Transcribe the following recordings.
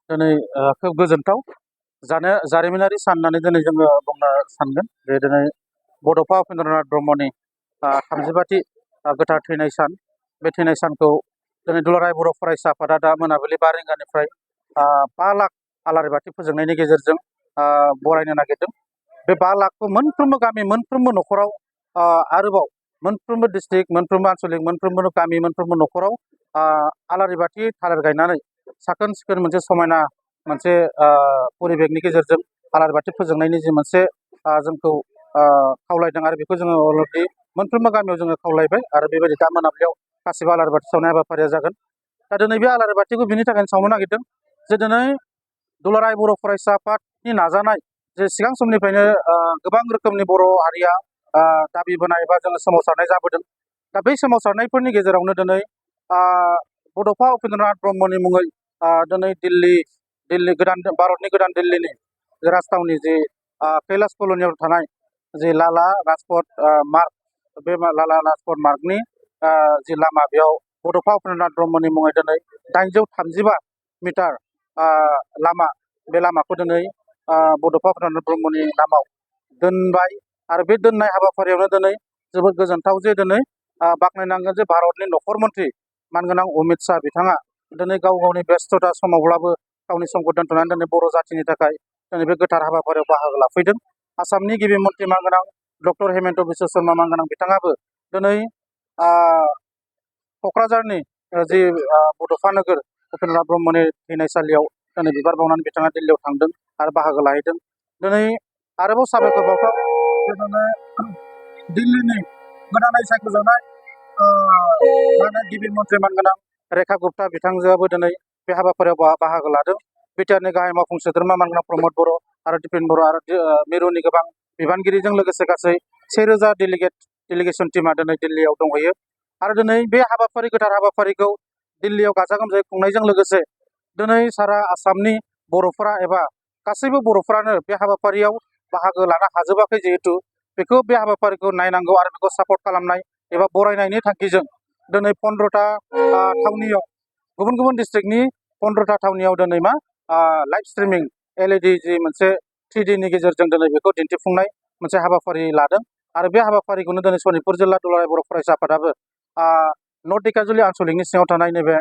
दिनै खोब गोजोनथाव जारिमिनारि सान होननानै दिनै जोङो बुंनो सानगोन जे दिनै बड'फा उपेन्द्रनाथ ब्रह्मनि 35थि गोथार थैनाय सान। बे थैनाय सानखौ दिनै दुलाराय बर' फरायसा आफादा दा मोनाबिलि 5 रिंगानिफ्राय 5 लाख आलारि बाथि फोजोंनायनि गेजेरजों बरायनो नागिरदों। बे 5 लाखखौ मोनफ्रोमबो गामि, मोनफ्रोमबो न'खराव आरोबाव मोनफ्रोमबो डिस्ट्रिक्ट, मोनफ्रोमबो आन्चलिक, मोनफ्रोमबो गामि, मोनफ्रोमबो न'खराव आलारि बाथि थालिर गायनानै साखोन सिखोन मोनसे समायना मोनसे परिबेकनि गेजेरजों आलारि बाथि फोजोंनायनि जि मोनसे जोंखौ खावलायदों आरो बेखौ जोङो अलरेडि मोनफ्रोमबो गामियाव जोङो खावलायबाय आरो बेबायदि दा मोनाबिलियाव गासिबो आलारि बाथि सावनाय हाबाफारिया जागोन। दा दिनै बे आलारि बाथिखौ बिनि थाखायनो सावनो नागिरदों जे दिनै दुलाराय बर' फरायसा आफादनि नाजानाय जे सिगां समनिफ्रायनो गोबां रोखोमनि बर' हारिया दाबिबोनाय एबा जोङो सोमावसारनाय जाबोदों। दा बै सोमावसारनायफोरनि गेजेरावनो दिनै बड'फा उपेन्द्रनाथ ब्रह्मनि मुङै दिनै दिल्ली गोदान भारतनि गोदान दिल्लीनि राजथावनि जि कैलाश कल'नियाव थानाय जि लाला राजपथ मार्ग, बे लाला राजपथ मार्गनि जि लामा, बेयाव बड'फा उपेन्द्रनाथ ब्रह्मनि मुङै दिनै 835 मिटार लामा, बे लामाखौ दिनै बड'फा उपेन्द्रनाथ ब्रह्मनि नामाव दोनबाय। आरो बे दोननाय हाबाफारियावनो दिनै जोबोद गोजोनथाव जे दिनै बाख्नायनांगोन जे भारतनि नखर मन्त्रि मानगोनां अमित शाह बिथाङा दिनै गाव गावनि बेस्थ'था समावब्लाबो गावनि समखौ दोनथ'नानै दिनै बर' जाथिनि थाखाय दिनै बे गोथार हाबाफारियाव बाहागो लाफैदों। आसामनि गिबि मन्त्रि मानगोनां डक्टर हेमेन्त बिश्व शर्मा मानगोनां बिथाङाबो दिनै क'क्राझारनि जि बड'फा नोगोर उपेन्द्रनाथ ब्रह्मनि थैनायसालियाव दिनै बिबार बावनानै बिथाङा दिल्लीयाव थांदों आरो बाहागो लाहैदों। दिनै आरोबाव साबायखर बावथाव दिनै दिल्लीनि गोदानै सायख'जानाय गिबि मन्त्रि मानगोनां रेखा गुप्ता बिथांजोआबो दिनै बे हाबाफारियाव बाहागो लादों। बिटिआरनि गाहाय मावफुं सोद्रोमा मानगोनां प्रमद बर' आरो दिपेन बर' आरो मिरुनि गोबां बिबानगिरिजों लोगोसे गासै 1000 डेलिगेसन टिमा दिनै दिल्लीयाव दंहैयो। आरो दिनै बे गोथार हाबाफारिखौ दिल्लीयाव गाजा गोमजायै खुंनायजों लोगोसे दिनै सारा आसामनि बर'फोरा एबा गासैबो बर'फोरानो बे हाबाफारियाव बाहागो लानो हाजोबाखै, जिहेतु बेखौ बे हाबाफारिखौ नायनांगौ आरो बेखौ सापर्ट खालामनाय एबा बरायनायनि थांखिजों दिनै 15टा थावनियाव, गुबुन गुबुन डिस्ट्रिक्टनि 15टा थावनियाव दिनै लाइभ स्ट्रिमिं LED जि मोनसे 3Dनि गेजेरजों दिनै बेखौ दिन्थिफुंनाय मोनसे हाबाफारि लादों। आरो बे हाबाफारिखौनो दिनै सनितपुर जिल्ला दुलाराय बर' फरायसा आफादाबो नर्थ दिखाजुलि आन्चलिकनि सिङाव थानाय नैबे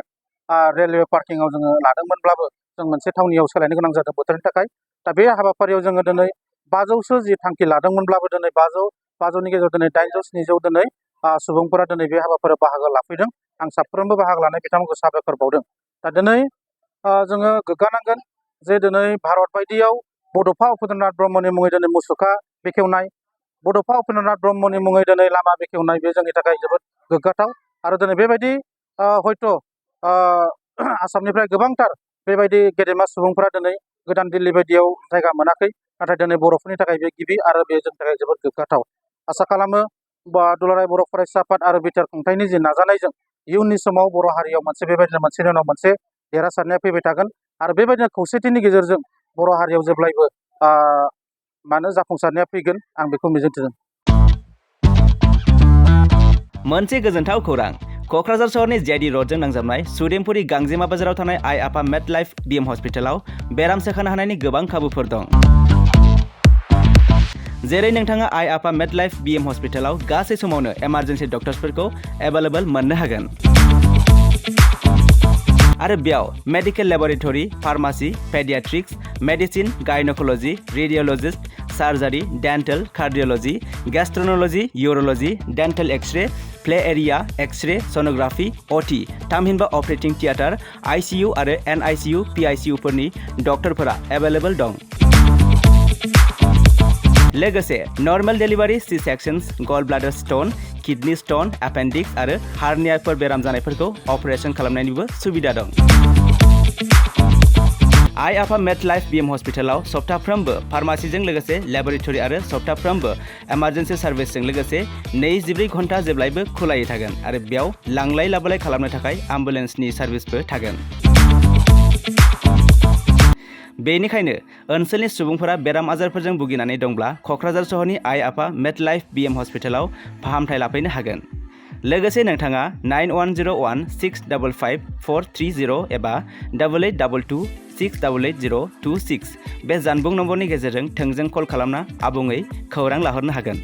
रेलवे पार्किंआव जोङो लादोंमोनब्लाबो जों मोनसे थावनियाव सोलायनो गोनां जादों बोथोरनि थाखाय। दा बे हाबाफारियाव जोङो दिनै 500सो जि थांखि लादोंमोनब्लाबो दिनै 500नि गेजेराव दिनै 800-900 दिनै सुबुंफोरा दिनै बे हाबाफारियाव बाहागो लाफैदों। आं साफ्रोमबो बाहागो लानाय बिथांमोनखौ साबायखर बावदों। दा दिनै जोङो गोग्गानांगोन जे दिनै भारत बायदियाव बड'फा उपेन्द्रनाथ ब्रह्मनि मुङै दिनै मुसुखा बेखेवनाय, बड'फा उपेन्द्रनाथ ब्रह्मनि मुङै दिनै लामा बेखेवनाय, बे जोंनि थाखाय जोबोद गोग्गाथाव। आरो दिनै बेबायदि हयथ' आसामनिफ्राय गोबांथार बेबायदि गेदेमा सुबुंफोरा दिनै गोदान दिल्ली बायदियाव जायगा मोनाखै, नाथाय दिनै बर'फोरनि थाखाय बे गिबि आरो बे जोंनि थाखाय जोबोद गोग्गाथाव। आसा खालामो दुलाराय बर' फरायसा आफाद आरो बिटिआर खुंथायनि जि नाजानायजों इयुननि समाव बर' हारियाव बेबायदिनो मोनसेनि उनाव मोनसे देरहासारनाया फैबाय थागोन। आरो बेबायदिनो खौसेथिनि गेजेरजों बर' हारियाव जेब्लायबो जाफुंसारनाया फैगोन, आं बेखौ मिजिंथिदों। मोनसे गोजोनथाव खौरां, क'क्राझार सहरनि जेडि रडजों नांजाबनाय सुदेमपुरि गांजेमा बाजाराव थानाय आइ आफा मेड लाइफ बिएम हस्पिटालाव बेराम सोखानो हानायनि गोबां खाबुफोर दं। जेरै नोंथाङा आइ आफा मेड लाइफ बिएम हस्पिटालाव गासै समावनो इमार्जेन्सि डक्टर्सफोरखौ एभेलेबल मोननो हागोन। आरो बेयाव medical laboratory, pharmacy, paediatrics, medicine, gynaecology, radiologist, surgery, dental, cardiology, gastroenterology, urology, dental X-ray, play area, X-ray, sonography, OT, थामहिनबा अपारेटिं थियेटार, आइसिइउ आरो एनआइसिइउ, पिआइसिइउफोरनि डक्टरफोरा एभेलेबल दं। लोगोसे normal delivery, C sections, gall bladder stone, kidney stone, appendix आरो हार्नियाफोर बेराम जानायफोरखौ operation खालामनायनिबो सुबिदा दं। आइ आफा मेड लाइफ बिएम हस्पिटालाव सप्ताफ्रोमबो फार्मासिजों लोगोसे लेबरेटरि आरो सप्ताफ्रोमबो इमार्जेन्सि सार्भिसजों लोगोसे 24 घन्टा जेब्लायबो खुलायै थागोन। आरो बेयाव लांलाय लाबोलाय खालामनो थाखाय एम्बुलेन्सनि सार्भिसबो थागोन। बेनिखायनो ओनसोलनि सुबुंफोरा बेराम आजारफोरजों भुगिनानै दंब्ला क'क्राझार सहरनि आइ आफा मेड लाइफ बिएम हस्पिटालाव फाहामथाय लाफैनो हागोन। लोगोसे नोंथाङा 9101655430 एबा 8822688026 बे जानबुं नम्बरनि गेजेरजों थोंजों कल खालामना आबुङै खौरां लाहरनो हागोन।